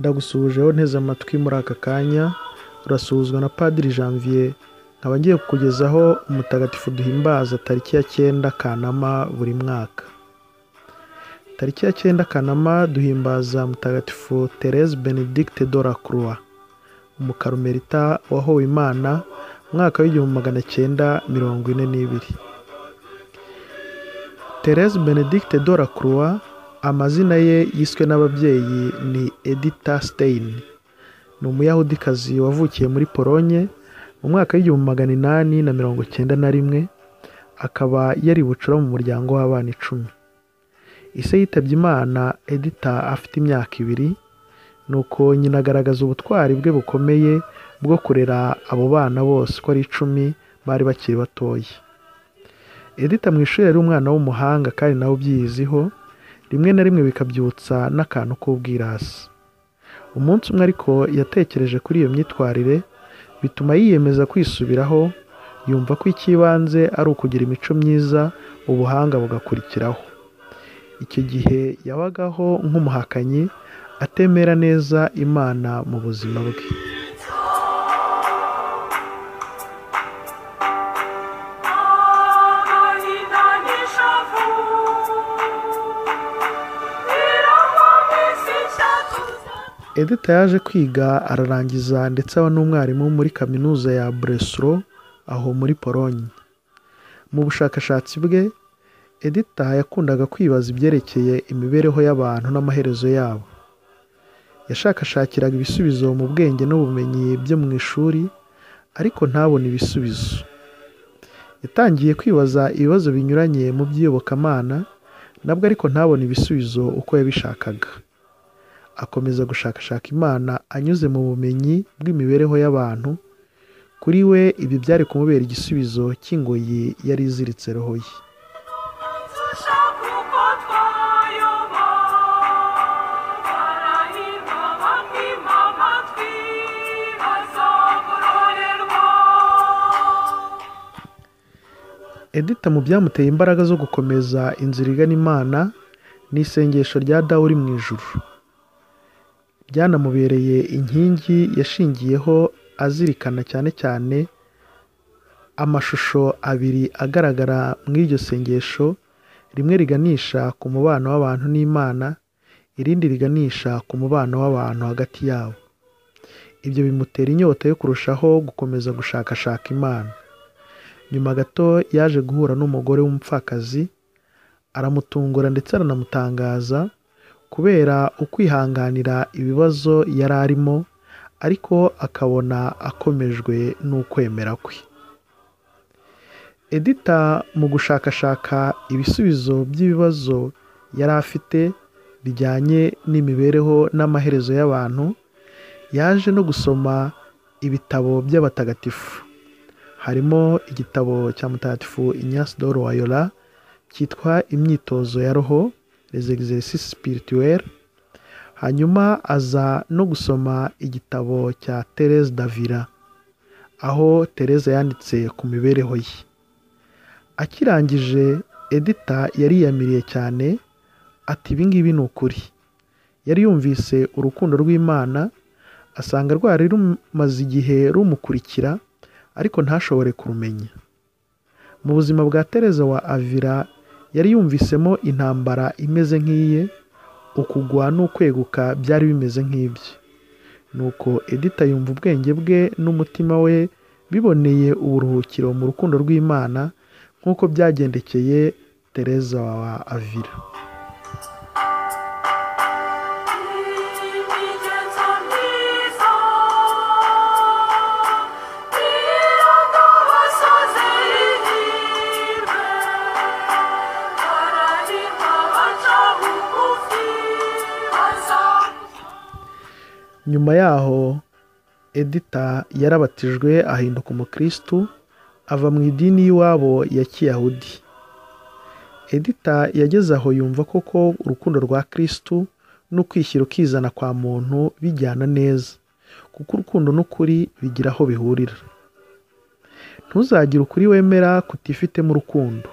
Ndagusuhujeho nteze amatwi muri aka kanya, urasuhuzwa na Padiri Janvier, nkaba ngiye kukugezaho umutagatifu duhimbaza tariki ya 9 Kanama buri mwaka. Tariki ya 9 Kanama duhimbaza Mutagatifu Thérèse Benedicte de la Croix, umukarumerita wahowe Imana mwaka w'1942. Thérèse Benedicte de la Croix, amazina ye yiswe n'ababyeyi ni Edita Stein. Ni umuyahudikazi wavukiye muri Polonye mu mwaka w'1891, akaba yari bucura mu muryango w'abana 10. Ise yitabye Imana Edita afite imyaka 2, nuko nyina agaragaza ubutwari bwe bukomeye bwo kurera abo bana bose uko ari 10 bari bakiri batoya. Edita mu ishuri yari umwana w'umuhanga kandi nawe ubyiyiziho, rimwe na rimwe bikabyutsa n'akantu k'ubwirasi. Umunsi umwe ariko yatekereje kuri iyo myitwarire, bituma yiyemeza kwisubiraho, yumva ko icy'ibanze ari ukugira imico myiza, ubuhanga bugakurikiraho. Icyo gihe yabagaho nk'umuhakanyi, atemera neza Imana mu buzima bwe. Edita yaje kwiga ararangiza ndetse aba n'umwarimu muri kaminuza ya Breslau aho muri Polonye. Mu bushakashatsi bwe, Edita yakundaga kwibaza ibyerekeye imibereho y'abantu n'amaherezo yabo. Yashakashakiraga ibisubizo mu bwenge n'ubumenyi byo mu ishuri, ariko ntabone ibisubizo. Yatangiye kwibaza ibibazo binyuranye mu by'iyobokamana, nabwo ariko ntabone ibisubizo uko yabishakaga. Akomeza gushakashaka Imana anyuze mu bumenyi bw'imibereho y'abantu. Kuri we ibi byari kumubera igisubizo cy'ingoyi yari iziritse roho ye. Edita mu byamuteye imbaraga zo gukomeza inzira igana Imana ni isengesho rya Dawe uri mu ijuru. Ryanamubereye inkingi yashingiyeho azirikana cyane cyane amashusho abiri agaragara mu iryo sengesho, rimwe riganisha ku mubano w'abantu n'Imana, irindi riganisha ku mubano w'abantu hagati yabo. Ibyo bimutera inyota yo kurushaho gukomeza gushakashaka Imana. Nyuma gato yaje guhura n'umugore w'umupfakazi, aramutungura ndetse aranamutangaza kubera ukwihanganira ibibazo yari arimo, ariko akabona akomejwe n'ukwemera kwe. Edita mu gushakashaka ibisubizo by'ibibazo yari afite bijyanye n'imibereho n'amaherezo y'abantu, yaje no gusoma ibitabo by'abatagatifu. Harimo igitabo cya Mutagatifu Ignace de Loyola cyitwa Imyitozo ya Roho, Les Exercices Spirituels, hanyuma aza no gusoma igitabo cya Thérèse d'Avila, aho Thérèse yanditse ku mibereho ye. Akirangije, Edita yariyamiriye cyane ati ibi ngibi ni ukuri. Yari yumvise urukundo rw'Imana, asanga rwari rumaze igihe rumukurikira, ariko ntashobore kurumenya. Mu buzima bwa Thérèse wa Avila yari yumvisemo intambara imeze nk'iye, ukugwa n'ukweguka byari bimeze nk'ibye. Nuko Edita yumva ubwenge bwe n'umutima we biboneye uburuhukiro mu rukundo rw'Imana, nk'uko byagendekeye Thérèse wa Avila. Nyuma yaho Edita yarabatijwe ahinduka umukristu, ava mu idini y'iwabo ya Kiyahudi. Edita yageze aho yumva koko urukundo rwa Kristu no kwishyira ukizana kwa muntu bijyana neza, kuko urukundo n'ukuri bigira aho bihurira. Ntuzagire ukuri wemera kutifitemo urukundo,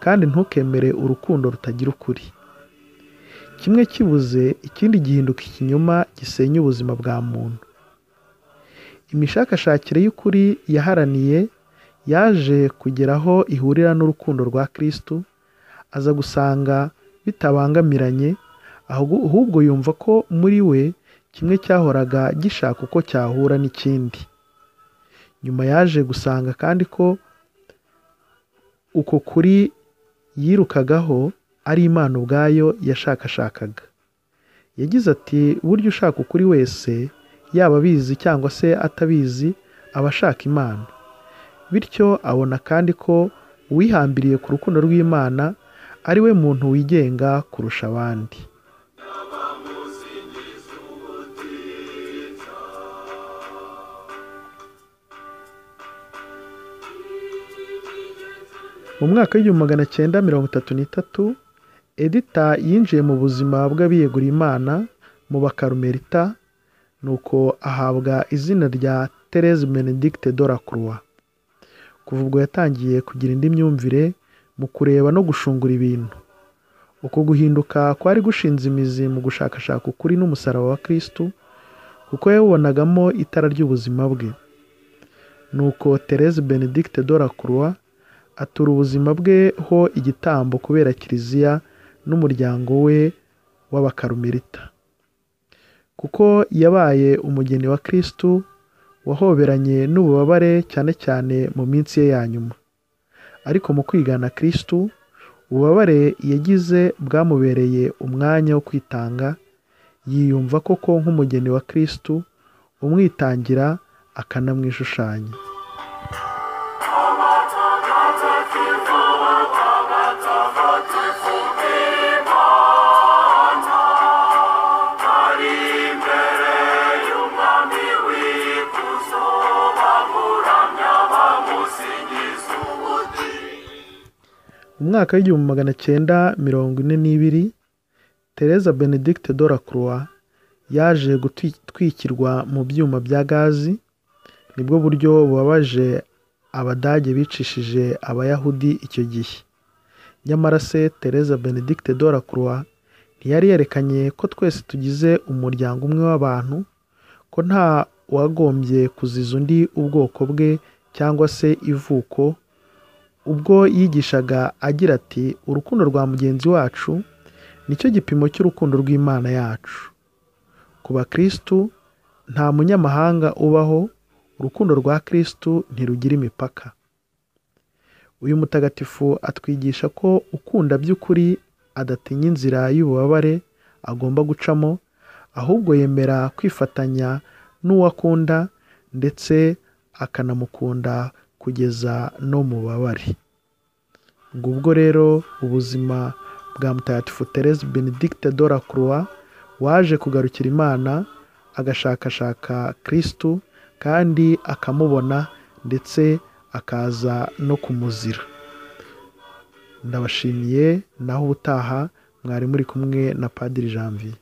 kandi ntukemere urukundo rutagira ukuri. Kimwe kibuze ikindi gihinduka ikinyoma gisenya ubuzima bwa muntu. Imishakashakire y'ukuri yaharaniye yaje kugera aho ihurira n'urukundo rwa Kristu, aza gusanga bitabangamiranye, ahubwo yumva ko muri we kimwe cyahoraga gishaka uko cyahura n'ikindi. Nyuma yaje gusanga kandi ko uko kuri yirukagaho ari Imana ubwayo yashakashakaga. Yagize ati: burya ushaka ukuri wese, yaba abizi cyangwa se atabizi, aba ashaka Imana. Bityo abona kandi ko uwihambiriye ku rukundo rw'Imana ari we muntu wigenga kurusha abandi. Mu mwaka w'1933, Edita yinjiye mu buzima bw'abiyeguriye Imana mu Bakarumerita, nuko ahabwa izina rya Thérèse Benedicte de la Croix. Kuva ubwo yatangiye kugira indi myumvire mu kureba no gushungura ibintu. Uko guhinduka kwari gushinze imizi mu gushakashaka ukuri n'umusaraba wa Kristu, kuko yawubonagamo itara ry'ubuzima bwe. Nuko Thérèse Benedicte de la Croix atura ubuzima bwe ho igitambo kubera Kiliziya n'umuryango we w'Abakarumerita. Kuko yabaye umugeni wa Kristu wahoberanye n'ububabare cyane cyane mu minsi ye ya nyuma. Ariko mu kwigana Kristu, ububabare yagize bwamubereye umwanya wo kwitanga, yiyumva koko nk'umugeni wa Kristu umwitangira akanamwishushanya. Mu mwaka w'1942, Teresa Benedicte de la Croix yaje gutwikirwa mu byuma bya gazi, nibwo buryo bubabaje Abadage bicishije Abayahudi icyo gihe. Nyamara se Teresa Benedicte de la Croix ntiyari yerekanye ko twese tugize umuryango umwe w'abantu, ko nta wagombye kuziza undi ubwoko bwe cyangwa se ivuko, ubwo yigishaga agira ati: urukundo rwa mugenzi wacu nicyo gipimo cy'urukundo rw'Imana yacu. Ku bakristu nta munyamahanga ubaho, urukundo rwa Kristu ntirugira imipaka. Uyu mutagatifu atwigisha ko ukunda by'ukuri adatinya inzira y'ububabare agomba gucamo, ahubwo yemera kwifatanya n'uwo akunda ndetse akanamukunda kugeza no mu bubabare. Ngubwo rero ubuzima bwa Mutagatifu Thérèse Benedicte de la Croix waje kugarukira Imana, agashakashaka Kristu kandi akamubona ndetse akaza no kumuzira. Ndabashimiye, naho ubutaha mwari muri kumwe na Padiri Janvier.